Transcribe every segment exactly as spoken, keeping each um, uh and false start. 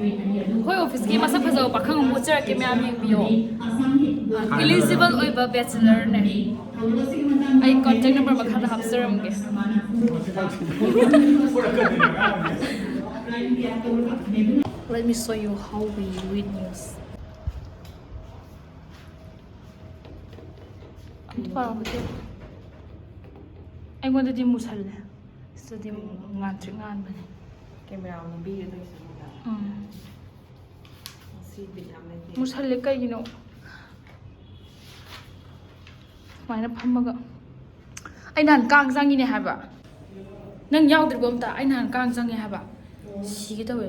ꯑꯩꯈꯣꯏ ꯑꯣꯐꯤꯁꯀꯤ ꯃꯁꯛ ꯐꯖꯕ ꯄꯥꯈꯪ ꯑꯃ ꯄꯨꯖꯔꯛꯀꯦ, ꯃꯌꯥꯝ ꯌꯦꯡꯕꯤꯌꯣ꯫ ꯏꯂꯤꯖꯤꯕꯜ ꯑꯣꯏꯕ ꯕꯦꯆꯂꯔꯅꯦ꯫ ꯑꯩ ꯀꯣꯟꯇꯦꯛ ꯅꯝꯕꯔ ꯃꯈꯥꯗ ꯍꯥꯞꯆꯔꯝꯒꯦ꯫ Let me show you how we read news. ꯑꯝꯇ ꯄꯥꯔꯛꯑꯣ, ꯃꯇꯦꯛ꯫ ꯑꯩꯉꯣꯟꯗꯗꯤ ꯃꯨꯁꯜꯂꯦ, ꯁꯤꯗꯗꯤ ꯉꯥꯟꯇ꯭ꯔꯤꯛ ꯉꯥꯟꯕꯅꯦ꯫ ꯀꯦꯃꯦꯔꯥ ꯑꯃꯨꯛ ꯅꯝꯕꯤꯒꯦ ꯇꯧꯔꯤꯁꯦ ꯑꯩꯉꯣꯟꯗ꯫ ꯎꯝ꯫ ꯉꯁꯤ ꯕꯤꯠ ꯌꯥꯝ ꯂꯩꯇꯦ꯫ ꯃꯨꯁꯜꯂꯦ ꯀꯩꯒꯤꯅꯣ? ꯁꯨꯃꯥꯏꯅ ꯐꯝꯃꯒ꯫ ꯑꯩ ꯅꯍꯥꯟ ꯀꯥꯡ ꯆꯪꯉꯤꯅꯦ ꯍꯥꯏꯕ꯫ ꯅꯪ ꯌꯥꯎꯗ꯭ꯔꯤꯕꯣ ꯑꯝꯇ? ꯑꯩ ꯅꯍꯥꯟ ꯀꯥꯡ ꯆꯪꯉꯦ ꯍꯥꯏꯕ꯫ ꯁꯤꯒꯦ ꯇꯧꯋꯦ꯫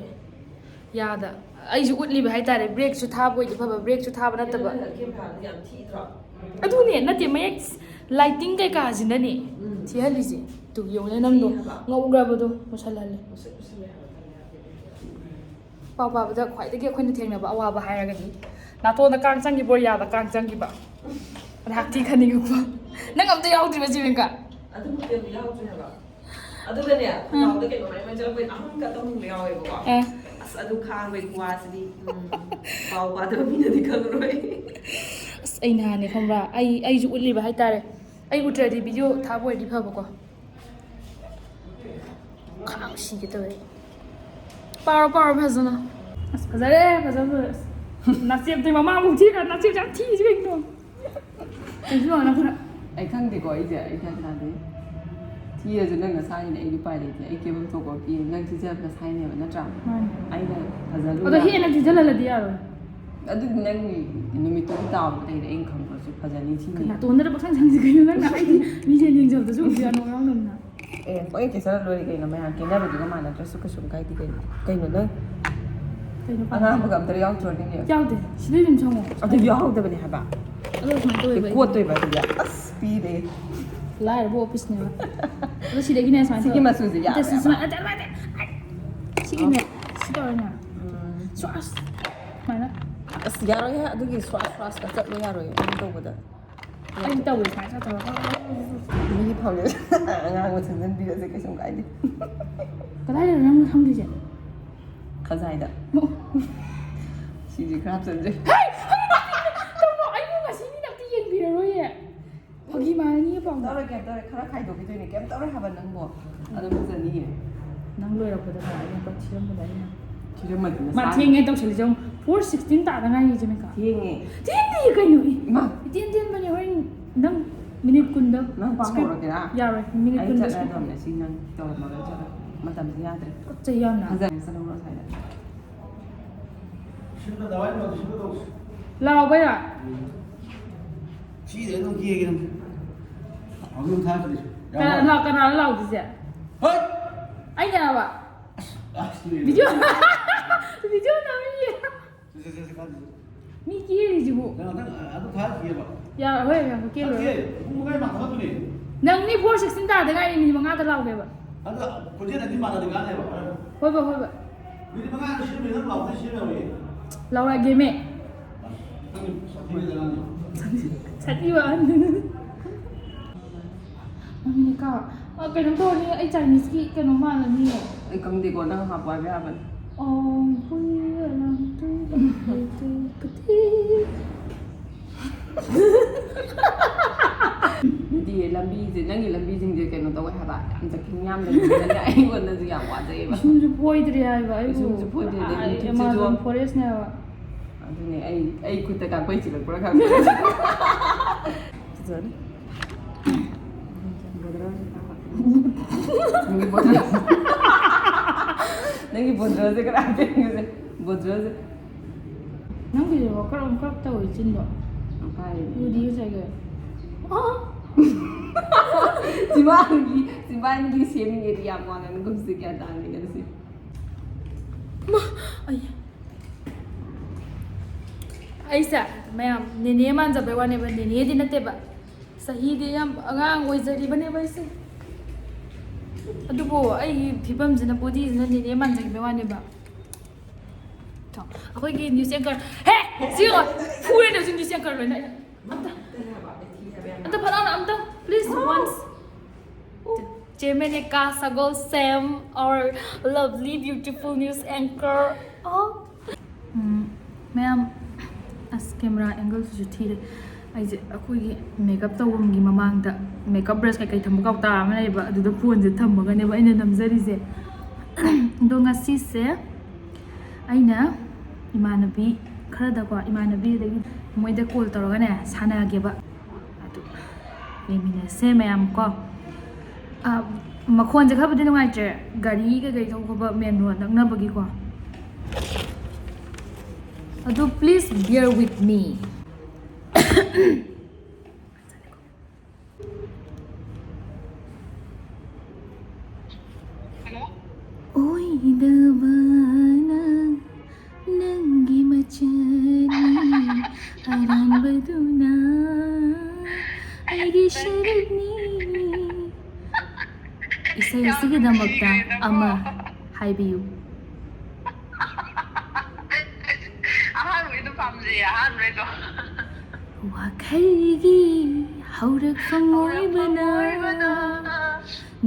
ꯌꯥꯗ꯫ ꯑꯩꯁꯨ ꯎꯠꯂꯤꯕ ꯍꯥꯏꯇꯥꯔꯦ, ꯕ꯭ꯔꯦꯛꯁꯨ ꯊꯥꯕ ꯑꯣꯏꯗꯤ ꯐꯕ, ꯕ꯭ꯔꯦꯛꯁꯨ ꯊꯥꯕ ꯅꯠꯇꯕ꯫ ꯅꯪ ꯀꯦꯃꯦꯔꯥꯗꯨ ꯌꯥꯝ ꯊꯤꯗ꯭ꯔꯣ? ꯑꯗꯨꯅꯦ, ꯅꯠꯇꯦ, ꯃꯌꯦꯛ, ꯂꯥꯏꯇꯤꯡ ꯀꯩꯀꯥꯁꯤꯅꯅꯦ ꯎꯝ꯫ ꯊꯤꯍꯜꯂꯤꯁꯦ꯫ ꯇꯨ ꯌꯦꯡꯉꯨꯅꯦ ꯅꯪꯗꯣ, ꯊꯤ ꯍꯥꯏꯕ꯫ ꯉꯧꯈ꯭ꯔꯕꯗꯣ, ꯃꯨꯁꯜꯍꯜꯂꯦ꯫ ꯃꯨꯁꯨꯛ ꯃꯨꯁꯨꯛ ꯂꯩ ꯍꯥꯏꯕ, ꯇꯜꯂꯦ ꯍꯥꯏꯕ꯫ ꯄꯥꯎ ꯄꯥꯕꯗ ꯈ꯭ꯋꯥꯏꯗꯒꯤ ꯑꯩꯈꯣꯏꯅ ꯊꯦꯡꯅꯕ ꯑꯋꯥꯕ ꯍꯥꯏꯔꯒꯗꯤ ꯅꯥꯇꯣꯟꯗ ꯀꯥꯡ ꯆꯪꯈꯤꯕ ꯑꯣꯏ, ꯌꯥꯗ ꯀꯥꯡ ꯆꯪꯈꯤꯕ꯫ ꯑꯗ ꯍꯥꯛꯊꯤ ꯈꯟꯅꯤꯡꯉꯛꯄ꯫ ꯅꯪ ꯑꯝꯇ ꯌꯥꯎꯗ꯭ꯔꯤꯕ, ꯖꯤꯕꯤꯀꯥ? ꯑꯗꯨꯃꯛꯇꯤ ꯑꯃꯨꯛ ꯌꯥꯎꯗ꯭ꯔꯤ ꯍꯥꯏꯕ꯫ ꯑꯗꯨꯒꯅꯦ, ꯈꯣꯡꯅꯥꯎꯗ ꯀꯩꯅꯣ ꯃꯔꯤ ꯃꯔꯤ ꯆꯠꯂꯛꯄꯩ ꯑꯍꯨꯝ ꯈꯛꯇ ꯍꯨꯝꯕ ꯌꯥꯎꯋꯦꯕꯀꯣ꯫ ꯑꯦ꯫ ꯑꯁ, ꯑꯗꯨ ꯈꯥꯡꯕꯩ ꯈꯨꯋꯥꯁꯤꯗꯤ, ꯎꯝ, ꯄꯥꯎ ꯄꯥꯗꯕ ꯃꯤꯅꯗꯤ ꯈꯪꯉꯔꯣꯏ꯫ ꯑꯁ, ꯑꯩ ꯅꯍꯥꯟꯅꯦ ꯈꯪꯕ꯭ꯔꯥ, ꯑꯩ, ꯑꯩꯁꯨ ꯎꯠꯂꯤꯕ ꯍꯥꯏꯇꯥꯔꯦ, ꯑꯩ ꯎꯠꯇ꯭ꯔꯗꯤ ꯚꯤꯗꯤꯑꯣ ꯊꯥꯕ ꯑꯣꯏꯔꯗꯤ ꯐꯕꯀꯣ꯫ ꯈꯥꯡ ꯁꯤꯒꯦ ꯇꯧꯋꯦ꯫ ꯄꯥꯔꯣ, ꯄꯥꯔꯣ ꯐꯖꯅ꯫ ꯑꯁ, ꯐꯖꯔꯦ, ꯐꯖꯔꯦ, ꯐꯖꯔꯦ꯫ ꯑꯁ, ꯅꯥꯆꯦꯞꯇꯤ ꯃꯃꯥꯃꯨꯛ ꯊꯤꯈ꯭ꯔꯦ, ꯅꯥꯆꯦꯞꯁꯦ ꯌꯥꯝ ꯊꯤꯁꯤ ꯀꯩꯒꯤꯅꯣ? ꯀꯩꯁꯨ ꯌꯥꯝꯅ ꯈꯔ ꯑꯩ ꯈꯪꯗꯦꯀꯣ, ꯑꯩꯁꯦ ꯑꯩ ꯒ꯭ꯌꯥꯟ ꯇꯥꯗꯦ꯫ ꯊꯤꯔꯁꯨ ꯅꯪ ꯅꯁꯥꯒꯤꯅꯦ, ꯑꯩꯗꯤ ꯎꯄꯥꯏ ꯂꯩꯇꯦ꯫ ꯑꯩ ꯀꯦꯕꯝ ꯊꯣꯛꯄ ꯄꯤ, ꯅꯪ ꯊꯤꯖꯕ ꯅꯁꯥꯏꯅꯦꯕ, ꯅꯠꯇ꯭ꯔꯥ? ꯃꯥꯅꯦ꯫ ꯑꯩꯅ ꯐꯖꯅ ꯑꯗꯣ ꯍꯦꯟꯅ ꯊꯤꯖꯜꯍꯜꯂꯗꯤ ꯌꯥꯔꯣꯏ꯫ ꯑꯗꯨꯗꯤ ꯅꯪꯒꯤ ꯅꯨꯃꯤꯠꯇꯨꯒꯤ ꯗꯥꯎꯗ ꯂꯩꯔꯦ, ꯑꯩꯅ ꯈꯪꯕ꯭ꯔꯁꯨ ꯐꯖꯅꯤ ꯊꯤꯅꯤ꯫ ꯅꯥꯇꯣꯟꯗ ꯄꯪꯁꯪ ꯁꯪꯁꯤ ꯀꯩꯅꯣ, ꯅꯪꯅ ꯑꯩꯗꯤ ꯃꯤꯁꯦ ꯌꯦꯡꯖꯕꯗꯁꯨ ꯎꯕ ꯌꯥꯅꯣ ꯌꯥꯎꯅꯕꯅ꯫ ꯑꯦ, ꯄꯪꯀꯦ ꯀꯦꯁꯜꯂ ꯂꯣꯏꯔꯦ ꯀꯩꯅꯣ, ꯃꯌꯥꯝ ꯀꯦꯅꯕꯗꯨꯒ ꯃꯥꯟꯅꯗ꯭ꯔꯁꯨ ꯀꯩꯁꯨꯝ ꯀꯥꯏꯗꯦ ꯀꯩꯅꯣ꯫ ꯀꯩꯅꯣ ꯅꯪ ꯀꯩꯅꯣ ꯄꯥꯝꯃꯤꯁꯦ? ꯑꯉꯥꯡꯕꯒ ꯑꯝꯇ ꯌꯥꯎꯗ꯭ꯔꯣ ꯅꯪꯒꯤ? ꯌꯥꯎꯗꯦ, ꯁꯤꯗ ꯑꯗꯨꯝ ꯁꯪꯉꯣ꯫ ꯑꯗꯨ ꯌꯥꯎꯗꯕꯅꯦ ꯍꯥꯏꯕ꯫ ꯑꯗꯣ ꯁꯨꯃꯥꯏꯅ ꯇꯧꯋꯦꯕ ꯑꯩ ꯑꯩꯗꯤ꯫ ꯀꯣꯠꯇꯣꯏꯕ ꯑꯗꯨꯗꯤ꯫ ꯑꯁ, ꯄꯤꯔꯦ꯫ ꯂꯥꯏꯔꯕ ꯑꯣꯐꯤꯁꯅꯦꯕ꯫ ꯑꯗꯣ ꯁꯤꯗꯒꯤꯅꯦ ꯁꯨꯃꯥꯏꯅ ꯁꯤꯒꯤ ꯇꯧꯔ-, ꯃꯆꯨꯁꯦ ꯅꯠꯇꯦ, ꯁꯤ ꯌꯥꯔꯣꯏ ꯁꯨꯃꯥꯏꯅ, ꯍꯥꯏꯕ꯫ ꯅꯠꯇꯦ, ꯅꯠꯇꯦ, ꯑꯩ-, ꯁꯤꯒꯤꯅꯦ, ꯁꯤ ꯇꯧꯔꯅꯦ꯫ ꯎꯝ꯫ ꯁ꯭ꯋꯥꯁ꯫ ꯁꯨꯃꯥꯏꯅ꯫ ꯑꯁ, ꯌꯥꯔꯣꯏꯍꯦ, ꯑꯗꯨꯒꯤ ꯁ꯭ꯋꯥꯁ ꯁ꯭ꯋꯥꯁꯀ ꯆꯠꯂꯨ ꯌꯥꯔꯣꯏ ꯑꯗꯨ ꯇꯧꯕꯗ꯫ ꯑꯩ ꯇꯧꯋꯦ ꯁꯨꯃꯥꯏꯅ ꯇꯧꯔꯒ꯫ ꯃꯤꯒꯤ ꯐꯥꯎꯟꯗꯦꯁꯟ ꯑꯉꯥꯡꯕ ꯁꯪꯖꯟꯕꯤꯔꯁꯦ, ꯀꯩꯁꯨꯝ ꯀꯥꯏꯗꯦ꯫ ꯀꯗꯥꯏꯗꯅꯣ ꯅꯪꯅ ꯁꯪꯗꯣꯏꯁꯦ? ꯉꯁꯥꯏꯗ꯫ ꯁꯤꯁꯦ ꯈꯔ ꯍꯥꯞꯆꯤꯟꯁꯦ꯫ ꯀꯩꯅꯣ, ꯑꯩꯕꯨ ꯉꯁꯤ ꯃꯤꯅ ꯑꯝꯇ ꯌꯦꯡꯕꯤꯔꯔꯣꯏꯌꯦ꯫ ꯐꯥꯒꯤ ꯃꯥꯜꯂꯅꯤ ꯄꯥꯎꯅ꯫ ꯇꯧꯔꯦ, ꯀꯩꯝ ꯇꯧꯔꯦ, ꯈꯔ ꯈꯥꯏꯗꯣꯛꯈꯤꯗꯣꯏꯅꯦ, ꯀꯩꯝ ꯇꯧꯔꯦ ꯍꯥꯏꯕ ꯅꯪꯕꯣ꯫ ꯑꯗꯨꯝ ꯐꯖꯅꯤꯌꯦ꯫ ꯅꯪ ꯂꯣꯏꯔꯛꯄꯗ ꯃꯥ ꯑꯩꯅ ꯀꯛ ꯊꯤꯔꯝꯕꯗ ꯑꯩꯅ꯫ ꯊꯤꯔꯝꯃꯗꯤ ꯃꯥ ꯅꯁꯥꯅ꯫ ꯊꯦꯡꯉꯦ ꯇꯧꯁꯜꯂꯤꯁꯦ ꯌꯦꯡꯉꯨ꯫ Four sixteen ꯇꯥꯗ ꯉꯥꯏꯔꯤ ꯖꯦꯃꯤꯀꯥ꯫ ꯊꯦꯡꯉꯦ꯫ ꯊꯦꯡꯗꯤ ꯀꯩꯅꯣ? ꯏ-, ꯏꯃꯥ꯫ ꯏꯇꯦꯟ ꯇꯦꯟꯕꯅꯦ꯫ ꯍꯣꯔꯦꯟ ꯅꯪ ꯃꯤꯅꯤꯠ ꯀꯨꯟꯗ ꯅꯪ script ꯄꯥꯍꯧꯔꯒꯦꯔꯥ? ꯌꯥꯔꯣꯏ, ꯃꯤꯅꯤꯠ ꯑꯩ ꯀꯨꯟꯗ ꯆꯠꯂꯦ script꯫ ꯑꯗꯨꯝꯅꯦ ꯁꯤ ꯅꯪ ꯇꯧꯔꯝꯃꯒ ꯆꯠꯂꯣ꯫ ꯃꯇꯝꯁꯦ ꯌꯥꯗ꯭ꯔꯦ꯫ ꯀꯛꯆꯩ ꯌꯥꯝꯅ꯫ ꯐꯖꯅ ꯆꯠꯍꯧꯔꯣ ꯁ꯭ꯋꯥꯏꯗ꯫ ꯁꯤꯟꯕ ꯗꯋꯥꯏ ꯃꯇꯝꯗ ꯁꯤꯟꯕ ꯇꯧꯁꯤ꯫ ꯂꯥꯎꯕꯩꯔꯥ? ꯎꯝ꯫ ꯁꯤꯗ ꯑꯗꯨꯝ ꯀꯦꯒꯦ ꯅꯪ꯫ ꯑꯗꯨꯝ ꯊꯥꯔꯛꯀꯅꯤ꯫ ꯀꯅꯥ ꯂꯥꯎ-, ꯀꯅꯥꯅꯣ ꯂꯥꯎꯗꯣꯏꯁꯦ? ꯍꯣꯏ! ꯑꯩꯅ ꯍꯥꯏꯕ꯫ ꯑꯁ, ꯑꯁ, ꯚꯤꯗꯤꯑꯣ, ꯚꯤꯗꯤꯑꯣ ꯅꯝꯃꯤꯌꯦ꯫ ꯁꯦ, ꯁꯦ, ꯁꯦ, ꯁꯦ, ꯀꯥꯟꯗꯦ꯫ ꯃꯤ ꯀꯦꯔꯤꯁꯤꯕꯨ꯫ ꯅꯪ ꯉꯥꯛꯇꯪ ꯑꯗꯨ ꯊꯥꯔꯛꯈꯤꯒꯦꯕ꯫ ꯌꯥ-, ꯍꯣꯏ, ꯌꯥꯝ ꯀꯦꯔꯣꯏ꯫ ꯅꯠꯇꯦ, ꯄꯨꯡ ꯃꯉꯥ ꯃꯥꯡ ꯊꯕꯛꯇꯨꯅꯦ꯫ ꯅꯪ ꯃꯤ four sixteen ꯇꯥꯗ ꯉꯥꯏꯔꯤ, ꯃꯤꯅꯤꯠ ꯃꯉꯥꯗ ꯂꯥꯎꯒꯦꯕ꯫ ꯑꯗꯣ ꯈꯣꯟꯖꯦꯜ ꯑꯅꯤ ꯃꯥꯟꯅꯗꯤ ꯀꯥꯟꯅꯩꯕ꯫ ꯍꯣꯏꯕ, ꯍꯣꯏꯕ꯫ ꯃꯤꯅꯤꯠ ꯃꯉꯥꯗ ꯁꯤꯟꯕ ꯅꯪ ꯂꯥꯎꯗ ꯁꯤꯟꯕ ꯌꯥꯎꯏ꯫ ꯂꯥꯎꯔꯛꯑꯒꯦꯃꯦ꯫ ꯅꯪ ꯁꯥꯊꯤꯕ ꯑꯉꯥꯡꯅꯤ꯫ ꯁꯥꯊꯤꯕ ꯑꯍꯟ꯫ ꯃꯃꯤꯅꯤꯀꯥ, ꯑ, ꯀꯩꯅꯣ ꯇꯧꯔꯅꯤ, ꯑꯩ Chineseꯀꯤ ꯀꯩꯅꯣ ꯃꯥꯜꯂꯅꯤ꯫ ꯑꯩ ꯈꯪꯗꯦꯀꯣ, ꯅꯪ ꯍꯥꯞꯄꯣ ꯍꯥꯏꯕ ꯌꯥꯕꯅꯤ꯫ ꯑꯣ, ꯍꯨꯏ, ꯑꯂꯥꯡ, ꯇꯨꯏ, ꯇꯨꯏ, ꯇꯨꯏ, ꯀꯨꯇꯤ꯫ ꯅꯠꯇꯤꯌꯦ, ꯂꯝꯕꯤꯁꯦ, ꯅꯪꯒꯤ ꯂꯝꯕꯤꯁꯤꯡꯁꯦ ꯀꯩꯅꯣ ꯇꯧꯋꯦ ꯍꯥꯏꯕ, ꯌꯥꯝ ꯖꯀꯤꯡ ꯌꯥꯝ ꯂꯩꯕꯅꯤꯅꯅꯦ, ꯑꯩꯉꯣꯟꯗꯁꯨ ꯌꯥꯝ ꯋꯥꯖꯩꯌꯦꯕ꯫ ꯄꯤꯁꯨꯝꯁꯨ ꯐꯣꯏꯗ꯭ꯔꯤ ꯍꯥꯏꯕ ꯑꯩꯕꯨ꯫ ꯄꯤꯁꯨꯝꯁꯨ ꯐꯣꯏꯗ꯭ꯔꯤ, ꯑꯗꯩ ꯑꯥ, ꯅꯨꯡꯊꯤꯠꯁꯤꯁꯨ Amazon forestꯅꯦ ꯍꯥꯏꯕ꯫ ꯑꯗꯨꯅꯦ, ꯑꯩ, ꯑꯩ ꯈꯨꯠꯇ ꯀꯥꯡꯈꯣꯏ ꯆꯤꯜꯂꯛꯄ꯭ꯔꯥ ꯈꯪꯗꯦ꯫ ꯐꯖꯅꯤ꯫ ꯅꯪꯒꯤ ꯕꯣꯗ꯭ꯔꯣꯁꯦ꯫ ꯅꯪꯒꯤ ꯕꯣꯗ꯭ꯔꯣꯁꯦ ꯀꯅꯥ ꯄꯦꯟꯒꯁꯦ? ꯕꯣꯗ꯭ꯔꯣꯁꯦ꯫ ꯅꯪꯒꯤꯁꯦ ꯋꯥꯀꯔ ꯑꯃꯈꯛ ꯇꯧꯋꯤ ꯆꯤꯟꯗꯣ꯫ ꯍꯥꯏꯔꯤꯅꯦ꯫ ꯎꯗꯤ ꯉꯁꯥꯏꯒꯤ꯫ ꯑꯣ! ꯆꯤꯝꯕꯥꯟꯒꯤ, ꯆꯤꯝꯕꯥꯟꯒꯤ ꯁꯦꯝꯃꯤꯉꯩꯗꯤ ꯌꯥꯝ ꯋꯥꯡꯉꯅꯤ, ꯒꯨꯝꯁꯦ ꯒ꯭ꯌꯥꯟ ꯇꯥꯍꯟꯒꯗꯕꯁꯦ꯫ ꯃꯥ! ꯑꯩ ꯑꯩꯁꯦ ꯃꯌꯥꯝ ꯅꯦꯅꯦ ꯃꯥꯟꯖꯕꯩ ꯋꯥꯅꯦꯕ, ꯅꯦꯅꯦꯗꯤ ꯅꯠꯇꯦꯕ꯫ ꯆꯍꯤꯗꯤ ꯌꯥꯝ ꯑꯉꯥꯡ ꯑꯣꯏꯖꯔꯤꯕꯅꯦꯕ ꯑꯩꯁꯦ꯫ ꯑꯗꯨꯕꯨ ꯑꯩꯒꯤ ꯐꯤꯕꯝꯁꯤꯅ, ꯕꯣꯗꯤꯁꯤꯅ ꯅꯦꯅꯦ ꯃꯥꯟꯖꯈꯤꯕꯩ ꯋꯥꯅꯦꯕ꯫ ꯊꯣ, ꯑꯩꯈꯣꯏꯒꯤ news anchor, ꯍꯦ! ꯁꯤ ꯌꯦꯡꯉꯣ! ꯐꯨꯔꯦ ꯅꯪꯁꯨ news anchor ꯂꯣꯏꯅ꯫ ꯑꯝꯇ, ꯑꯝꯇ ꯐꯠ ꯂꯥꯎꯅ ꯑꯝꯇ, please, once. ꯆꯦ ꯃꯦꯅꯦꯀꯥ ꯁꯒꯣꯜꯁꯦꯝ, our lovely beautiful news anchor. ꯑꯣ꯫ ꯎꯝ, ꯃꯌꯥꯝ, ꯑꯁ, camera angleꯁꯤꯁꯨ ꯊꯤꯔꯦ꯫ ꯑꯩꯁꯦ ꯑꯩꯈꯣꯏꯒꯤ makeup ꯇꯧꯐꯝꯒꯤ ꯃꯃꯥꯡꯗ makeup brush ꯀꯩꯀꯩ ꯊꯝꯕ ꯀꯧꯇꯥ ꯑꯃ ꯂꯩꯕ, ꯑꯗꯨꯗ phoneꯁꯦ ꯊꯝꯃꯒꯅꯦꯕ ꯑꯩꯅ ꯅꯝꯖꯔꯤꯁꯦ꯫ ꯑꯗꯣ ꯉꯁꯤꯁꯦ ꯑꯩꯅ ꯏꯃꯥꯟꯅꯕꯤ ꯈꯔꯗꯀꯣ, ꯏꯃꯥꯟꯅꯕꯤ ꯑꯗꯒꯤ ꯃꯣꯏꯗ call ꯇꯧꯔꯒꯅꯦ ꯁꯥꯟꯅꯒꯦꯕ꯫ ꯑꯗꯨ ꯌꯦꯡꯃꯤꯟꯅꯁꯦ ꯃꯌꯥꯝ ꯀꯣ꯫ ꯑ, ꯃꯈꯣꯟꯁꯦ ꯈꯔꯕꯨꯗꯤ ꯅꯨꯡꯉꯥꯏꯇ꯭ꯔꯦ, ꯒꯥꯔꯤ ꯀꯩꯀꯩ ꯊꯧꯕ ꯈꯣꯠꯄ main road ꯅꯛꯅꯕꯒꯤꯀꯣ꯫ ꯑꯗꯨ please bear with me. ꯑꯣꯏꯗꯕꯅ ꯅꯪꯒꯤ ꯃꯆꯠꯅꯤ, ꯑꯔꯥꯟꯕꯗꯨꯅ ꯑꯩꯒꯤ ꯁꯔꯨꯛꯅꯤ꯫ ꯏꯁꯩ ꯑꯁꯤꯒꯤꯗꯃꯛꯇ ꯑꯃ ꯍꯥꯏꯕꯤꯌꯨ꯫ ꯑꯍꯥꯟꯕꯒꯤꯗꯣ ꯄꯥꯝꯖꯩꯌꯦ, ꯑꯍꯥꯟꯕꯒꯤꯗꯣ꯫ ꯋꯥꯈꯜꯒꯤ ꯍꯧꯔꯛꯐꯝ ꯑꯣꯏꯕꯅ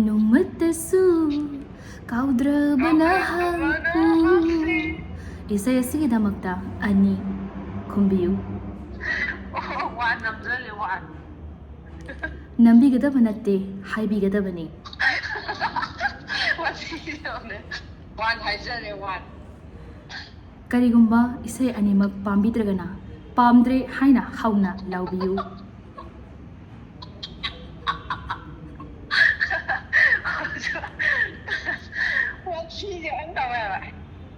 ꯅꯣꯡꯃꯇꯁꯨ ꯀꯥꯎꯗ꯭ꯔꯕ ꯅꯍꯥꯛꯄꯨ꯫ ꯏꯁꯩ ꯑꯁꯤꯒꯤꯗꯃꯛꯇ ꯑꯅꯤ ꯈꯨꯝꯕꯤꯌꯨ꯫ One ꯅꯝꯖꯜꯂꯦ, one. ꯅꯝꯕꯤꯒꯗꯕ ꯅꯠꯇꯦ, ꯍꯥꯏꯕꯤꯒꯗꯕꯅꯤ꯫ ꯋꯥꯊꯤꯗꯧꯅꯦ꯫ One ꯍꯥꯏꯖꯔꯦ, one. ꯀꯔꯤꯒꯨꯝꯕ ꯏꯁꯩ ꯑꯅꯤꯃꯛ ꯄꯥꯝꯕꯤꯗ꯭ꯔꯒꯅ, "ꯄꯥꯝꯗ꯭ꯔꯦ" ꯍꯥꯏꯅ ꯍꯧꯅ ꯂꯥꯎꯕꯤꯌꯨ꯫ ꯋꯥꯊꯤꯁꯦ ꯑꯝ ꯇꯧꯋꯦꯕ꯫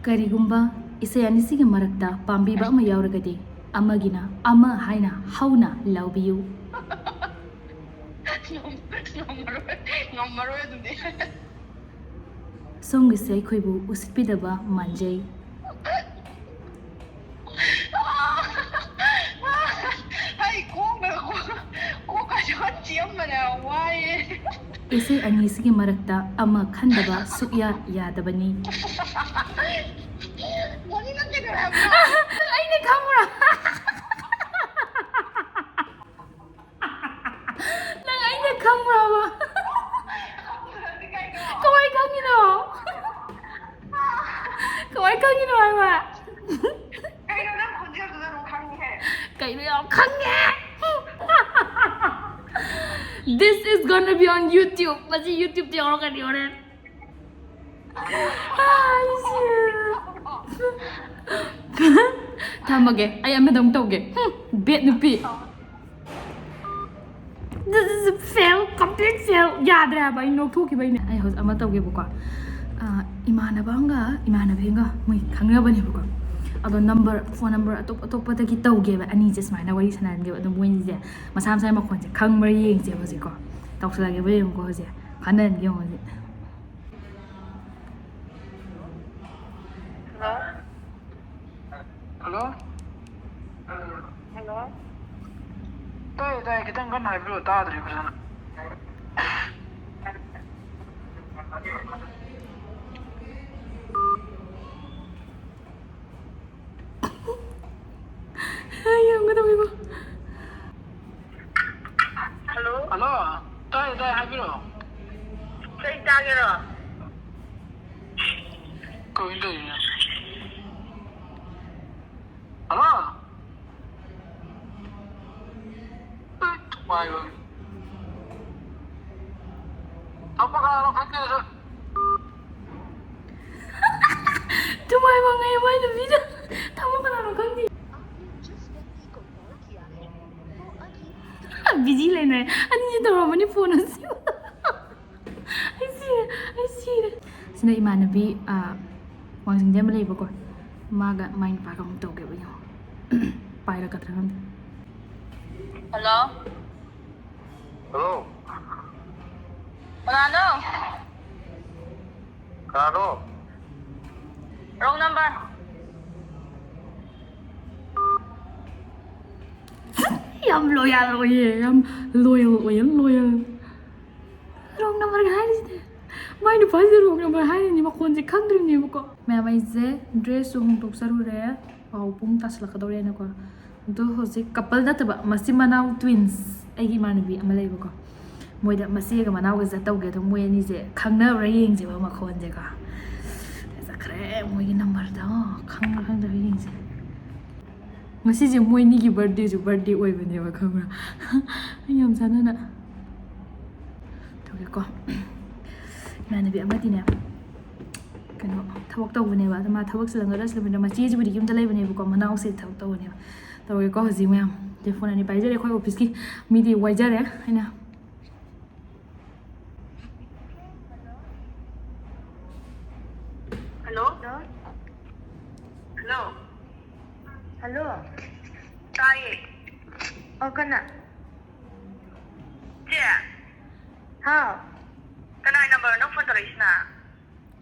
ꯀꯔꯤꯒꯨꯝꯕ ꯏꯁꯩ ꯑꯅꯤꯁꯤꯒꯤ ꯃꯔꯛꯇ ꯄꯥꯝꯕꯤꯕ ꯑꯃ ꯌꯥꯎꯔꯒꯗꯤ, ꯑꯃꯒꯤꯅ "ꯑꯃ" ꯍꯥꯏꯅ ꯍꯧꯅ ꯂꯥꯎꯕꯤꯌꯨ꯫ ꯉꯝꯃꯔꯣꯏ, ꯉꯝꯃꯔꯣꯏ ꯑꯗꯨꯗꯤ꯫ ꯁꯣꯝꯒꯤꯁꯦ ꯑꯩꯈꯣꯏꯕꯨ ꯎꯁꯤꯠꯄꯤꯗꯕ ꯃꯥꯟꯖꯩ꯫ ꯑꯩ ꯀꯣꯛꯅ ꯀꯣꯛ-, ꯀꯣꯛꯀꯁꯦ ꯐꯖꯅ ꯆꯤꯛꯑꯝꯕꯅꯦ, ꯋꯥꯏꯌꯦ꯫ ꯏꯁꯩ ꯑꯅꯤꯁꯤꯒꯤ ꯃꯔꯛꯇ ꯑꯃ ꯈꯟꯗꯕ ꯁꯨꯛꯌꯥ ꯌꯥꯗꯕꯅꯤ꯫ ꯃꯣꯅꯤ, ꯅꯪ ꯀꯩꯗꯧꯔꯦ ꯍꯥꯏꯕꯅꯣ? ꯑꯩꯅ ꯈꯪꯕ꯭ꯔꯥ? ꯅꯪ ꯑꯩꯅ ꯈꯪꯕ꯭ꯔꯕ? ꯈꯪꯉꯤꯅꯣ ꯍꯥꯏꯕ? ꯀꯩꯅꯣ ꯅꯪ ꯈꯣꯟꯖꯦꯜꯗꯨꯗ ꯑꯗꯨꯝ ꯈꯪꯉꯤꯍꯦ꯫ ꯀꯩꯅꯣ ꯌꯥꯝ ꯈꯪꯉꯦ. This is gonna be on YouTube. ꯃꯁꯤ YouTubeꯇ ꯌꯥꯎꯔꯛꯀꯅꯤ ꯍꯣꯔꯦꯟ. ꯊꯝꯃꯒꯦ, ꯑꯩ ꯑꯃꯗ ꯑꯃꯨꯛ ꯇꯧꯒꯦ. ꯕꯦꯠ ꯅꯨꯄꯤ. This is a fail, complete fail. ꯌꯥꯗ꯭ꯔꯦ ꯍꯥꯏꯕ, ꯑꯩ ꯅꯣꯛꯊꯣꯛꯈꯤꯕꯩꯅꯦ. ꯑꯩ ꯍꯧꯖꯤꯛ ꯑꯃ ꯇꯧꯒꯦꯕꯀꯣ. ꯑꯥ, ꯏꯃꯥꯟꯅꯕ ꯑꯃꯒ ꯏꯃꯥꯟꯅꯕꯤ ꯑꯃꯒ ꯃꯣꯏ ꯈꯪꯅꯕꯅꯦꯕꯀꯣ. ꯑꯗꯣ ꯅꯝꯕꯔ, ꯐꯣꯟ ꯅꯝꯕꯔ ꯑꯇꯣꯞ ꯑꯇꯣꯞꯄꯗꯒꯤ ꯇꯧꯒꯦꯕ, ꯑꯅꯤꯁꯦ ꯁꯨꯃꯥꯏꯅ ꯋꯥꯔꯤ ꯁꯥꯟꯅꯍꯟꯒꯦꯕ. ꯑꯗꯣ ꯃꯣꯏꯅꯤꯁꯦ ꯃꯁꯥ ꯃꯁꯥꯒꯤ ꯃꯈꯣꯟꯁꯦ ꯈꯪꯕ꯭ꯔꯥ ꯌꯦꯡꯁꯦꯕ ꯍꯧꯖꯤꯛꯀꯣ. ꯇꯧꯁꯜꯂꯒꯦꯕ, ꯌꯦꯡꯉꯨꯀꯣ, ꯍꯧꯖꯤꯛ ꯈꯟꯅꯍꯟꯒꯦ ꯌꯦꯡꯉꯣ ꯍꯧꯖꯤꯛ. ꯍꯜꯂꯣ. ꯍꯜꯂꯣ. ꯍꯜꯂꯣ. ꯇꯥꯏꯌꯦ ꯇꯥꯏꯌꯦ, ꯈꯤꯇꯪ ꯀꯟꯅ ꯍꯥꯏꯕꯤꯔꯛꯑꯣ, ꯇꯥꯗ꯭ꯔꯦ ꯐꯖꯅ. ꯌꯥꯝꯒꯗꯧꯔꯤꯕꯣ. ꯍꯜꯂꯣ. ꯍꯜꯂꯣ. ꯇꯥꯏꯌꯦ ꯇꯥꯏꯌꯦ, ꯍꯥꯏꯕꯤꯔꯛꯑꯣ. ꯀꯩ ꯆꯥꯒꯦꯔꯣ? ꯀꯩꯅꯣ ꯇꯧꯔꯤꯁꯤꯅ? ꯍꯜꯂꯣ. ꯑꯩ ꯊꯨꯒꯥꯏꯕ. ꯊꯝꯃꯣ ꯀꯅꯥꯅꯣ ꯈꯪꯗꯦ ꯁꯥꯔ. ꯊꯨꯃꯥꯏ ꯃꯉꯩ ꯃꯥꯏ ꯅꯨꯄꯤꯗ ꯊꯝꯃꯣ ꯀꯅꯥꯅꯣ ꯈꯪꯗꯦ. ꯕꯤꯖꯤ ꯂꯩꯅꯔꯦ ꯑꯅꯤꯁꯤ ꯇꯧꯔꯝꯃꯅꯤ ꯐꯣꯟ ꯑꯁꯤ. ꯑꯩ ꯁꯤꯔꯦ, ꯑꯩ ꯁꯤꯔꯦ. ꯁꯤꯅ ꯏꯃꯥꯟꯅꯕꯤ, ꯑ, ꯋꯥꯡꯖꯤꯡꯗꯩ ꯑꯃ ꯂꯩꯕꯀꯣ. ꯃꯥꯒ ꯃꯥꯏ ꯅꯨꯄꯥꯒ ꯑꯃꯨꯛ ꯇꯧꯒꯦꯕ, ꯌꯦꯡꯉꯣ. ꯄꯥꯏꯔꯛꯀꯗ꯭ꯔꯥ ꯈꯪꯗꯦ. ꯍꯜꯂꯣ. ꯍꯜꯂꯣ. ꯀꯅꯥꯅꯣ? ꯀꯅꯥꯅꯣ? Wrong number. ꯌꯥꯝ loyal ꯑꯣꯏꯌꯦ, ꯌꯥꯝ loyal ꯑꯣꯏꯌꯦ, loyal. Wrong numberꯒ ꯍꯥꯏꯔꯤꯁꯤꯗꯤ. ꯃꯥꯏ ꯅꯨꯄꯥꯁꯤꯗ wrong number ꯍꯥꯏꯔꯤꯅꯤ, ꯃꯈꯣꯟꯁꯦ ꯈꯪꯗ꯭ꯔꯤꯕꯅꯦꯕꯀꯣ. ꯃꯌꯥꯝ, ꯑꯩꯁꯦ dressꯁꯨ ꯍꯣꯡꯗꯣꯛꯆꯔꯨꯔꯦ. ꯄꯥꯎ ꯄꯨꯡ ꯇꯥꯁꯜꯂꯛꯀꯗꯧꯔꯦꯅꯀꯣ. ꯑꯗꯣ ꯍꯧꯖꯤꯛ couple ꯅꯠꯇꯕ, ꯃꯆꯤꯟ ꯃꯅꯥꯎ twins, ꯑꯩꯒꯤ ꯏꯃꯥꯟꯅꯕꯤ ꯑꯃ ꯂꯩꯕꯀꯣ. ꯃꯣꯏꯗ ꯃꯆꯦꯒ ꯃꯅꯥꯎꯒꯁꯦ ꯇꯧꯒꯦ, ꯑꯗꯣ ꯃꯣꯏ ꯑꯅꯤꯁꯦ ꯈꯪꯅꯕ꯭ꯔꯥ ꯌꯦꯡꯁꯦꯕ ꯃꯈꯣꯟꯁꯦꯀꯣ. ꯆꯠꯈ꯭ꯔꯦ. ꯑꯦ, ꯃꯣꯏꯒꯤ ꯅꯝꯕꯔꯗꯣ ꯈꯪꯕ꯭ꯔꯥ ꯈꯪꯗꯕ꯭ꯔꯥ ꯌꯦꯡꯁꯦ꯫ ꯉꯁꯤꯁꯦ ꯃꯣꯏꯅꯤꯒꯤ ꯕꯥꯔꯗꯦꯁꯨ ꯕꯥꯔꯗꯦ ꯑꯣꯏꯕꯅꯦꯕ, ꯈꯪꯕ꯭ꯔꯥ? ꯑꯩ ꯌꯥꯝ ꯆꯥꯟꯅꯅ ꯇꯧꯒꯦꯀꯣ꯫ ꯏꯃꯥꯟꯅꯕꯤ ꯑꯃꯗꯤꯅꯦ, ꯀꯩꯅꯣ, ꯊꯕꯛ ꯇꯧꯕꯅꯦꯕ꯫ ꯑꯗꯣ ꯃꯥ ꯊꯕꯛ ꯆꯤꯜꯂꯝꯒꯗ꯭ꯔꯥ ꯆꯤꯜꯂꯝꯃꯣꯏꯗ꯭ꯔꯥ, ꯃꯆꯦꯁꯤꯕꯨꯗꯤ ꯌꯨꯝꯗ ꯂꯩꯕꯅꯦꯕꯀꯣ, ꯃꯅꯥꯎꯁꯦ ꯊꯕꯛ ꯇꯧꯕꯅꯦꯕ꯫ ꯇꯧꯔꯦꯀꯣ ꯍꯧꯖꯤꯛ ꯃꯌꯥꯝ꯫ ꯑꯗꯩ ꯐꯣꯟ ꯑꯅꯤ ꯄꯥꯏꯖꯔꯦ ꯑꯩꯈꯣꯏ ꯑꯣꯐꯤꯁꯀꯤ꯫ ꯃꯤꯗꯤ ꯋꯥꯏꯖꯔꯦ ꯑꯩꯅ꯫ ꯍꯜꯂꯣ? ꯍꯜꯂꯣ? ꯍꯜꯂꯣ? ꯇꯥꯏꯌꯦ꯫ ꯑꯣ, ꯀꯅꯥ? ꯆꯦ? ꯍꯥꯎ꯫ ꯀꯅꯥꯏ ꯅꯝꯕꯔꯅꯣ ꯐꯣꯟ ꯇꯧꯔꯛꯏꯁꯤꯅ?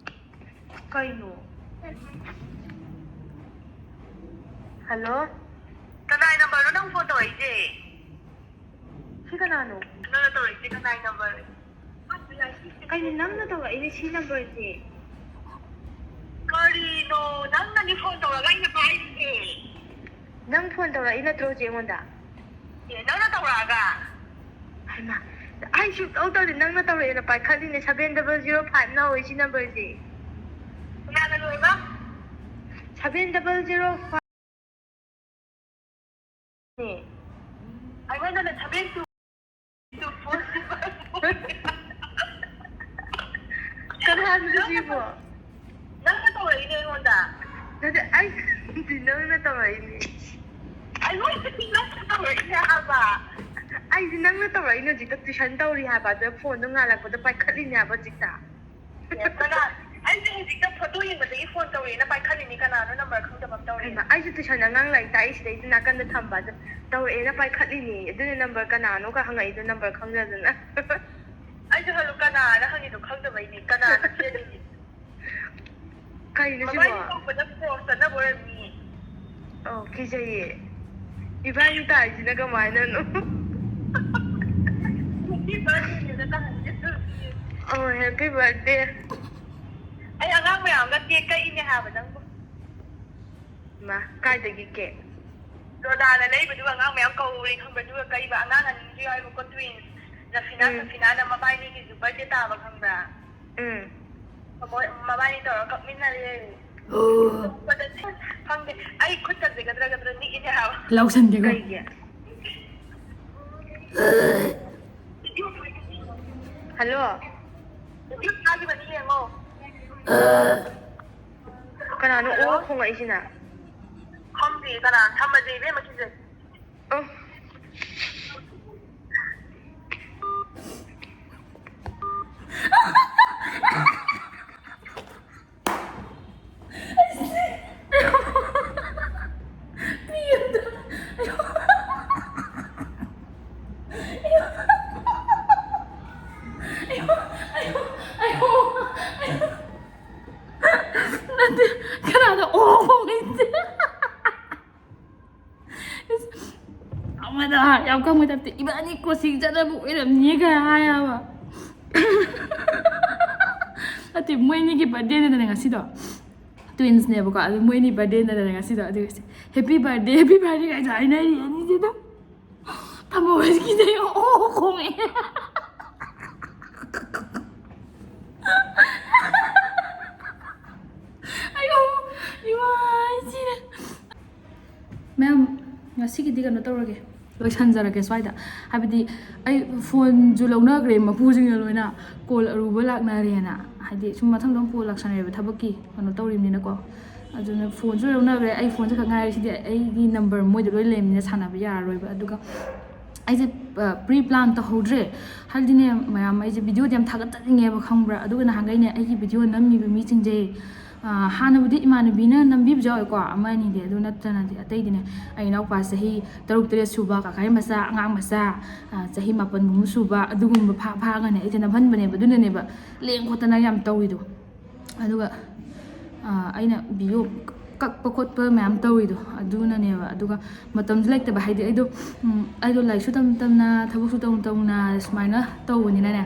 ꯀꯩꯅꯣ? ꯍꯜꯂꯣ? ꯀꯅꯥꯏ ꯅꯝꯕꯔꯅꯣ ꯅꯪ ꯐꯣꯟ ꯇꯧꯔꯛꯏꯁꯦ? ꯁꯤ ꯀꯅꯥꯅꯣ? ꯅꯪꯅ ꯇꯧꯔꯛꯏꯁꯦ ꯀꯅꯥꯏ ꯅꯝꯕꯔ? ꯀꯩꯅꯣ ꯅꯪꯅ ꯇꯧꯔꯛꯏꯅꯦ ꯁꯤ ꯅꯝꯕꯔꯁꯦ? ꯀꯔꯤꯅꯣ? ꯅꯪꯅꯅꯤ ꯐꯣꯟ ꯇꯧꯔꯒ ꯑꯩꯅ ꯄꯥꯏꯔꯤꯁꯦ꯫ ꯅꯪ ꯐꯣꯟ ꯇꯧꯔꯛꯏ ꯅꯠꯇ꯭ꯔꯣ ꯍꯧꯖꯤꯛ ꯑꯩꯉꯣꯟꯗ? ꯑꯦ, ꯅꯪꯅ ꯇꯧꯔꯛꯑꯒ? ꯍꯩꯃꯥ, ꯑꯩ ꯁꯨꯛꯇꯧ ꯇꯧꯗꯦ, ꯅꯪꯅ ꯇꯧꯔꯛꯑꯦꯅ ꯄꯥꯏꯈꯠꯂꯤꯅꯦ꯫ Seven double zero five ꯅ ꯍꯧꯋꯦ ꯁꯤ ꯅꯝꯕꯔꯁꯦ꯫ ꯀꯅꯥꯅ ꯂꯣꯏꯕ? Seven double zero five꯫ ꯑꯩꯉꯣꯟꯗꯅ seven two two four꯫ ꯀꯅꯥꯅꯣ ꯁꯤꯕꯣ? ꯅꯪꯅ ꯇꯧꯔꯛꯏꯅꯦ ꯑꯩꯉꯣꯟꯗ꯫ ꯅꯠꯇꯦ, ꯑꯩꯗꯤ ꯅꯪꯅ ꯇꯧꯔꯛꯏꯅꯦ꯫ ꯑꯩꯉꯣꯟꯗꯗꯤ ꯅꯪꯅ ꯇꯧꯔꯛꯏꯅꯦ ꯍꯥꯏꯕ꯫ ꯑꯩꯗꯤ ꯅꯪꯅ ꯇꯧꯔꯛꯏꯅꯦ, ꯍꯧꯖꯤꯛꯇ tuition ꯇꯧꯔꯤ ꯍꯥꯏꯕ, ꯑꯗꯨꯗ ꯐꯣꯟꯗꯣ ꯉꯥꯜꯂꯛꯄꯗ ꯄꯥꯏꯈꯠꯂꯤꯅꯦ ꯍꯥꯏꯕ ꯍꯧꯖꯤꯛꯇ꯫ ꯑꯦ, ꯀꯅꯥ? ꯑꯩꯁꯦ ꯍꯧꯖꯤꯛꯇ ꯐꯣꯇꯣ ꯌꯦꯡꯕꯗꯒꯤ ꯐꯣꯟ ꯇꯧꯔꯛꯑꯦꯅ ꯄꯥꯏꯈꯠꯂꯤꯅꯤ, ꯀꯅꯥꯅꯣ ꯅꯝꯕꯔ ꯈꯪꯗꯕ ꯑꯃ ꯇꯧꯔꯛꯑꯦ꯫ ꯍꯩꯃꯥ, ꯑꯩꯁꯨ tuition ꯑꯉꯥꯡ ꯂꯥꯏꯔꯤꯛ ꯇꯥꯛꯏ ꯁꯤꯗꯩꯗ ꯅꯥꯀꯟꯗ ꯊꯝꯕ, ꯑꯗꯨ ꯇꯧꯔꯛꯑꯦꯅ ꯄꯥꯏꯈꯠꯂꯤꯅꯤ, ꯑꯗꯨꯅ ꯅꯝꯕꯔ ꯀꯅꯥꯅꯣꯒ ꯍꯪꯉꯛꯏꯗꯣ, ꯅꯝꯕꯔ ꯈꯪꯗꯗꯅ꯫ ꯑꯩꯁꯨ ꯍꯜꯂꯣ ꯀꯅꯥꯅ ꯍꯪꯉꯤꯗꯣ ꯈꯪꯗꯕꯩꯅꯤ, ꯀꯅꯥꯅꯣ ꯁꯤ ꯑꯗꯨꯗꯤ? ꯀꯩꯅꯣ ꯁꯤꯕꯣ? ꯃꯕꯥꯅꯤ ꯇꯧꯕꯗ ꯐꯣꯟ ꯆꯠꯅꯕ ꯑꯣꯏꯔꯝꯅꯤ꯫ ꯑꯧ, ꯀꯤꯖꯩꯌꯦ꯫ ꯏꯕꯥꯅꯤ ꯇꯥꯏꯁꯤꯅ ꯀꯃꯥꯏꯅꯅꯣ? Happy birthday ꯅ ꯇꯥꯍꯟꯒꯦ ꯇꯧꯔꯤꯌꯦ꯫ ꯑꯧ, happy birthday꯫ ꯑꯩ ꯑꯉꯥꯡ ꯃꯌꯥꯝꯒ cake ꯀꯛꯏꯅꯦ ꯍꯥꯏꯕ ꯅꯪꯕꯨ꯫ ꯃꯥ, ꯀꯥꯏꯗꯒꯤ cake? ꯔꯣꯗꯥꯅ ꯂꯩꯕꯗꯨꯒ ꯑꯉꯥꯡ ꯃꯌꯥꯝ ꯀꯧꯔꯦ ꯈꯪꯕ꯭ꯔꯥ? ꯑꯗꯨꯒ ꯀꯛꯏꯕ ꯑꯉꯥꯡ ꯑꯅꯤꯁꯨ ꯌꯥꯎꯋꯦꯕꯀꯣ, twins꯫ ꯔꯐꯤꯅꯥ, ꯎꯝ꯫ ꯁꯐꯤꯅꯥꯅ ꯃꯕꯥꯏꯅꯤꯒꯤꯁꯨ birthday ꯇꯥꯕ ꯈꯪꯕ꯭ꯔꯥ? ꯎꯝ꯫ ꯃꯣꯏ ꯃꯕꯥꯅꯤ ꯇꯧꯔꯒ ꯀꯞꯃꯤꯟꯅꯔꯦ꯫ ꯑꯣ꯫ ꯈꯪꯗꯦ, ꯑꯩ ꯈꯨꯠꯀꯁꯦ ꯒꯗ꯭ꯔ ꯒꯗ꯭ꯔ ꯅꯤꯛꯏꯅꯦ ꯍꯥꯏꯕ꯫ ꯂꯧꯁꯟꯒꯦꯀꯣ꯫ ꯀꯩꯒꯤ? ꯍꯜꯂꯣ꯫ ꯊꯥꯈꯤꯕꯅꯤ ꯌꯦꯡꯉꯣ꯫ ꯀꯅꯥꯅꯣ ꯑꯣ ꯈꯣꯡꯉꯛꯏꯁꯤꯅ? ꯈꯪꯗꯦ ꯀꯅꯥ꯫ ꯊꯝꯃꯁꯦ ꯏꯕꯦꯝꯃ ꯁꯤꯁꯦ꯫ ꯑꯣ꯫ ꯅꯠꯇꯦ, ꯀꯅꯥꯗ ꯑꯣ ꯈꯣꯡꯉꯩꯁꯦ? ꯑꯃꯗ ꯌꯥꯝ ꯈꯪꯕ ꯇꯥꯏꯞꯇ, "ꯏꯕꯥꯅꯤ ꯀꯣꯆꯤꯡ ꯆꯠꯅꯕ ꯑꯣꯏꯔꯝꯅꯤꯒ" ꯍꯥꯏꯌꯦꯕ꯫ ꯅꯠꯇꯦ, ꯃꯣꯏ ꯑꯅꯤꯒꯤ ꯕꯥꯔꯗꯦꯅꯦꯗꯅ ꯉꯁꯤꯗꯣ, ꯇ꯭ꯋꯤꯟꯁꯅꯦꯕꯀꯣ, ꯑꯗꯨ ꯃꯣꯏ ꯑꯅꯤ ꯕꯥꯔꯗꯦꯅꯦꯗꯅ ꯉꯁꯤꯗꯣ, ꯑꯗꯨꯒ "ꯍꯦꯄꯤ ꯕꯥꯔꯗꯦ, ꯍꯦꯄꯤ ꯕꯥꯔꯗꯦ" ꯀꯥꯏꯁꯨ ꯍꯥꯏꯅꯔꯤ ꯑꯅꯤꯁꯤꯗ꯫ ꯊꯃꯣꯏꯁꯤꯗ ꯑꯣ ꯈꯣꯡꯉꯦ꯫ ꯑꯌꯣ, ꯏꯃꯥ, ꯏꯆꯦ꯫ ꯃꯌꯥꯝ, ꯉꯁꯤꯒꯤꯗꯤ ꯀꯩꯅꯣ ꯇꯧꯔꯒꯦ, ꯂꯣꯏꯁꯟꯖꯔꯒꯦ ꯁ꯭ꯋꯥꯏꯗ꯫ ꯍꯥꯏꯕꯗꯤ ꯑꯩ ꯐꯣꯟꯁꯨ ꯂꯧꯅꯈ꯭ꯔꯦ ꯃꯄꯨꯁꯤꯡꯅ ꯂꯣꯏꯅ, ꯀꯣꯜ ꯑꯔꯨꯕ ꯂꯥꯛꯅꯔꯦꯅ꯫ ꯍꯥꯏꯗꯤ ꯁꯨꯝ ꯃꯊꯪ ꯃꯊꯪ ꯀꯣꯜ ꯂꯥꯛꯁꯟꯅꯔꯦꯕ ꯊꯕꯛꯀꯤ ꯀꯩꯅꯣ ꯇꯧꯔꯤꯕꯅꯤꯅꯀꯣ꯫ ꯑꯗꯨꯅ ꯐꯣꯟꯁꯨ ꯂꯧꯅꯈ꯭ꯔꯦ, ꯑꯩ ꯐꯣꯟꯁꯦ ꯈꯛ ꯉꯥꯏꯔꯦ꯫ ꯁꯤꯗꯤ ꯑꯩꯒꯤ ꯅꯝꯕꯔ ꯃꯣꯏꯗ ꯂꯣꯏ ꯂꯩꯔꯕꯅꯤꯅ ꯁꯥꯟꯅꯕ ꯌꯥꯔꯔꯣꯏꯕ꯫ ꯑꯗꯨꯒ ꯑꯩꯁꯦ, ꯑ, pre plan ꯇꯧꯍꯧꯗ꯭ꯔꯦ꯫ ꯍꯥꯏꯕꯗꯤꯅꯦ ꯃꯌꯥꯝ, ꯑꯩꯁꯦ ꯚꯤꯗꯤꯑꯣꯗꯤ ꯌꯥꯝ ꯊꯥꯒꯠꯆꯅꯤꯡꯉꯦꯕ, ꯈꯪꯕ꯭ꯔꯥ? ꯑꯗꯨꯒ ꯅꯍꯥꯟꯈꯩꯅꯦ ꯑꯩꯒꯤ ꯚꯤꯗꯤꯑꯣ ꯅꯝꯃꯤꯕ ꯃꯤꯁꯤꯡꯁꯦ, ꯑ, ꯍꯥꯟꯅꯕꯨꯗꯤ ꯏꯃꯥꯟꯅꯕꯤꯅ ꯅꯝꯕꯤꯕꯁꯨ ꯌꯥꯎꯋꯦꯀꯣ, ꯑꯃ ꯑꯅꯤꯗꯤ, ꯑꯗꯨ ꯅꯠꯇꯅꯗꯤ ꯑꯇꯩꯗꯤꯅꯦ꯫ ꯑꯩ ꯏꯅꯥꯎꯄꯥ ꯆꯍꯤ ꯇꯔꯨꯛ ꯇꯔꯦꯠ ꯁꯨꯕ, ꯀꯀꯥꯒꯤ ꯃꯆꯥ, ꯑꯉꯥꯡ ꯃꯆꯥ, ꯑ, ꯆꯍꯤ ꯃꯥꯄꯟꯒꯨꯝꯕ ꯁꯨꯕ, ꯑꯗꯨꯒꯨꯝꯕ ꯐꯥ-, ꯐꯥꯒꯅꯦ ꯑꯩꯁꯦ ꯅꯝꯍꯟꯕꯅꯦꯕ꯫ ꯑꯗꯨꯅꯅꯦꯕ ꯂꯦꯡ ꯈꯣꯠꯇꯅ ꯌꯥꯝ ꯇꯧꯔꯤꯗꯣ꯫ ꯑꯗꯨꯒ, ꯑ, ꯑꯩꯅ ꯚꯤꯗꯤꯑꯣ ꯀꯛꯄ ꯈꯣꯠꯄ ꯃꯌꯥꯝ ꯇꯧꯔꯤꯗꯣ ꯑꯗꯨꯅꯅꯦꯕ꯫ ꯑꯗꯨꯒ ꯃꯇꯝꯁꯨ ꯂꯩꯇꯕ, ꯍꯥꯏꯗꯤ ꯑꯩꯗꯣ, ꯎꯝ, ꯑꯩꯗꯣ ꯂꯥꯏꯔꯤꯛꯁꯨ ꯇꯝ ꯇꯝꯅ, ꯊꯕꯛꯁꯨ ꯇꯧ ꯇꯧꯅ, ꯁꯨꯃꯥꯏꯅ ꯇꯧꯕꯅꯤꯅꯅꯦ,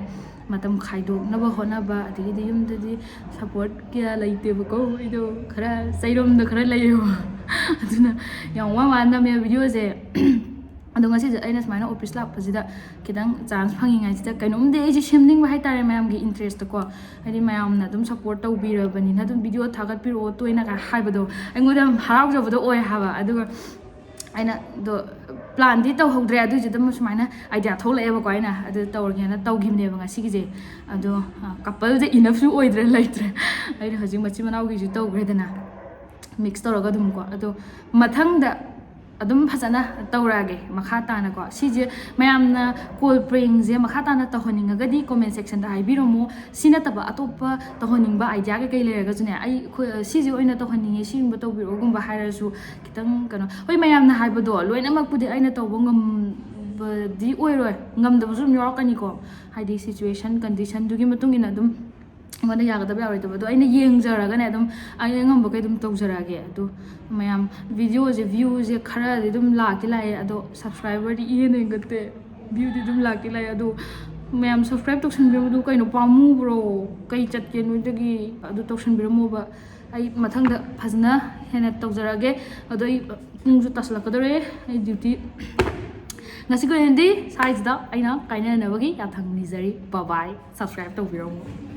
ꯃꯇꯝ ꯈꯥꯏꯗꯣꯛꯅꯕ ꯍꯣꯠꯅꯕ, ꯑꯗꯒꯤꯗꯤ ꯌꯨꯝꯗꯗꯤ ꯁꯞꯄꯣꯔꯠ ꯀꯌꯥ ꯂꯩꯇꯦꯕꯀꯣ꯫ ꯑꯩꯗꯣ ꯈꯔ ꯆꯩꯔꯣꯝꯗ ꯈꯔ ꯂꯩꯌꯦꯕ꯫ ꯑꯗꯨꯅ ꯌꯥꯝ ꯋꯥ ꯋꯥꯅ ꯅꯝꯃꯦꯕ ꯚꯤꯗꯤꯑꯣꯁꯦ꯫ ꯑꯗꯣ ꯉꯁꯤꯁꯦ ꯑꯩꯅ ꯁꯨꯃꯥꯏꯅ ꯑꯣꯐꯤꯁ ꯂꯥꯛꯄꯁꯤꯗ ꯈꯤꯇꯪ ꯆꯥꯟꯁ ꯐꯪꯉꯤꯉꯩꯁꯤꯗ ꯀꯩꯅꯣꯝꯗꯤ ꯑꯩꯁꯦ ꯁꯦꯝꯅꯤꯡꯕ ꯍꯥꯏꯇꯥꯔꯦ, ꯃꯌꯥꯝꯒꯤ ꯏꯟꯇꯔꯦꯁꯇꯀꯣ꯫ ꯍꯥꯏꯗꯤ ꯃꯌꯥꯝꯅ ꯑꯗꯨꯝ ꯁꯞꯄꯣꯔꯠ ꯇꯧꯕꯤꯔꯕꯅꯤꯅ ꯑꯗꯨꯝ ꯚꯤꯗꯤꯑꯣ ꯊꯥꯒꯠꯄꯤꯔꯛꯑꯣ ꯇꯣꯏꯅ ꯀꯥꯏ ꯍꯥꯏꯕꯗꯣ ꯑꯩꯉꯣꯟꯗ ꯌꯥꯝ ꯍꯔꯥꯎꯖꯕꯗꯣ ꯑꯣꯏ ꯍꯥꯏꯕ꯫ ꯑꯗꯨꯒ ꯑꯩꯅ ꯑꯗꯣ ꯄ꯭ꯂꯥꯟꯗꯤ ꯇꯧꯍꯧꯗ꯭ꯔꯦ, ꯑꯗꯨꯏꯁꯨ ꯑꯗꯨꯝ ꯁꯨꯃꯥꯏꯅ ꯑꯥꯏꯗꯤꯌꯥ ꯊꯣꯛꯂꯛꯑꯦꯕꯀꯣ, ꯑꯩꯅ ꯑꯗꯨ ꯇꯧꯔꯒꯦꯅ ꯇꯧꯈꯤꯕꯅꯦꯕ ꯉꯁꯤꯒꯤꯁꯦ꯫ ꯑꯗꯣ ꯀꯄꯜꯁꯦ ꯏꯅꯐꯁꯨ ꯑꯣꯏꯗ꯭ꯔꯦ, ꯂꯩꯇ꯭ꯔꯦ꯫ ꯑꯩꯅ ꯍꯧꯖꯤꯛ ꯃꯆꯤꯟ ꯃꯅꯥꯎꯒꯤꯁꯨ ꯇꯧꯈ꯭ꯔꯦꯗꯅ, ꯃꯤꯛꯁ ꯇꯧꯔꯒ ꯑꯗꯨꯝꯀꯣ꯫ ꯑꯗꯣ ꯃꯊꯪꯗ ꯑꯗꯨꯝ ꯐꯖꯅ ꯇꯧꯔꯛꯑꯒꯦ ꯃꯈꯥ ꯇꯥꯅꯀꯣ꯫ ꯁꯤꯁꯦ ꯃꯌꯥꯝꯅ ꯀꯣꯜ ꯄ꯭ꯔꯦꯡꯁꯦ ꯃꯈꯥ ꯇꯥꯅ ꯇꯧꯍꯟꯅꯤꯡꯉꯒꯗꯤ ꯀꯣꯃꯦꯟ ꯁꯦꯛꯁꯟꯗ ꯍꯥꯏꯕꯤꯔꯝꯃꯣ꯫ ꯁꯤ ꯅꯠꯇꯕ ꯑꯇꯣꯞꯄ ꯇꯧꯍꯟꯅꯤꯡꯕ ꯑꯥꯏꯗꯤꯌꯥ ꯀꯩꯀꯩ ꯂꯩꯔꯒꯁꯨꯅꯦ, ꯑꯩ ꯑꯩꯈꯣꯏ ꯁꯤꯁꯦ ꯑꯣꯏꯅ ꯇꯧꯍꯟꯅꯤꯡꯉꯦ, ꯁꯤꯒꯨꯝꯕ ꯇꯧꯕꯤꯔꯛꯑꯣꯒꯨꯝꯕ ꯍꯥꯏꯔꯁꯨ ꯈꯤꯇꯪ ꯀꯩꯅꯣ, ꯍꯣꯏ, ꯃꯌꯥꯝꯅ ꯍꯥꯏꯕꯗꯣ ꯂꯣꯏꯅꯃꯛꯄꯨꯗꯤ ꯑꯩꯅ ꯇꯧꯕ ꯉꯝꯕꯗꯤ ꯑꯣꯏꯔꯣꯏ, ꯉꯝꯗꯕꯁꯨ ꯑꯗꯨꯝ ꯌꯥꯎꯔꯛꯀꯅꯤꯀꯣ꯫ ꯍꯥꯏꯗꯤ ꯁꯤꯆꯨꯋꯦꯁꯟ ꯀꯟꯗꯤꯁꯟꯗꯨꯒꯤ ꯃꯇꯨꯡ ꯏꯟꯅ ꯑꯗꯨꯝ ꯑꯩꯉꯣꯟꯗ ꯌꯥꯒꯗꯕ ꯌꯥꯔꯣꯏꯗꯕ ꯑꯗꯣ ꯑꯩꯅ ꯌꯦꯡꯖꯔꯒꯅꯦ ꯑꯗꯨꯝ ꯑꯩ ꯑꯉꯝꯕꯈꯩ ꯑꯗꯨꯝ ꯇꯧꯖꯔꯛꯑꯒꯦ꯫ ꯑꯗꯣ ꯃꯌꯥꯝ ꯚꯤꯗꯤꯑꯣꯁꯦ ꯚ꯭ꯌꯨꯁꯦ ꯈꯔꯗꯤ ꯑꯗꯨꯝ ꯂꯥꯛꯇꯤ ꯂꯥꯛꯑꯦ, ꯑꯗꯣ ꯁꯕꯁꯀ꯭ꯔꯥꯏꯕꯔꯗꯤ ꯏꯍꯦꯟ ꯍꯦꯟꯒꯠꯇꯦ꯫ ꯚ꯭ꯌꯨꯗꯤ ꯑꯗꯨꯝ ꯂꯥꯛꯇꯤ ꯂꯥꯛꯑꯦ, ꯑꯗꯣ ꯃꯌꯥꯝ ꯁꯕꯁꯀ꯭ꯔꯥꯏꯕ ꯇꯧꯁꯟꯕꯤꯔꯝꯕꯗꯨ ꯀꯩꯅꯣ, ꯄꯥꯝꯃꯨꯕ꯭ꯔꯣ? ꯀꯩ ꯆꯠꯀꯦ ꯅꯣꯏꯗꯒꯤ? ꯑꯗꯨ ꯇꯧꯁꯟꯕꯤꯔꯝꯃꯣꯕ꯫ ꯑꯩ ꯃꯊꯪꯗ ꯐꯖꯅ ꯍꯦꯟꯅ ꯇꯧꯖꯔꯛꯑꯒꯦ꯫ ꯑꯗꯣ ꯑꯩ ꯄꯨꯡꯁꯨ ꯇꯥꯁꯜꯂꯛꯀꯗꯧꯔꯦ, ꯑꯩ ꯗ꯭ꯌꯨꯇꯤ꯫ ꯉꯁꯤꯒꯤ ꯑꯣꯏꯅꯗꯤ ꯁ꯭ꯋꯥꯏꯁꯤꯗ ꯑꯩꯅ ꯀꯥꯏꯅꯅꯕꯒꯤ ꯌꯥꯊꯪ ꯅꯤꯖꯔꯤ꯫ ꯕꯥꯏ ꯕꯥꯏ꯫ ꯁꯕꯁꯀ꯭ꯔꯥꯏꯕ ꯇꯧꯕꯤꯔꯝꯃꯣ꯫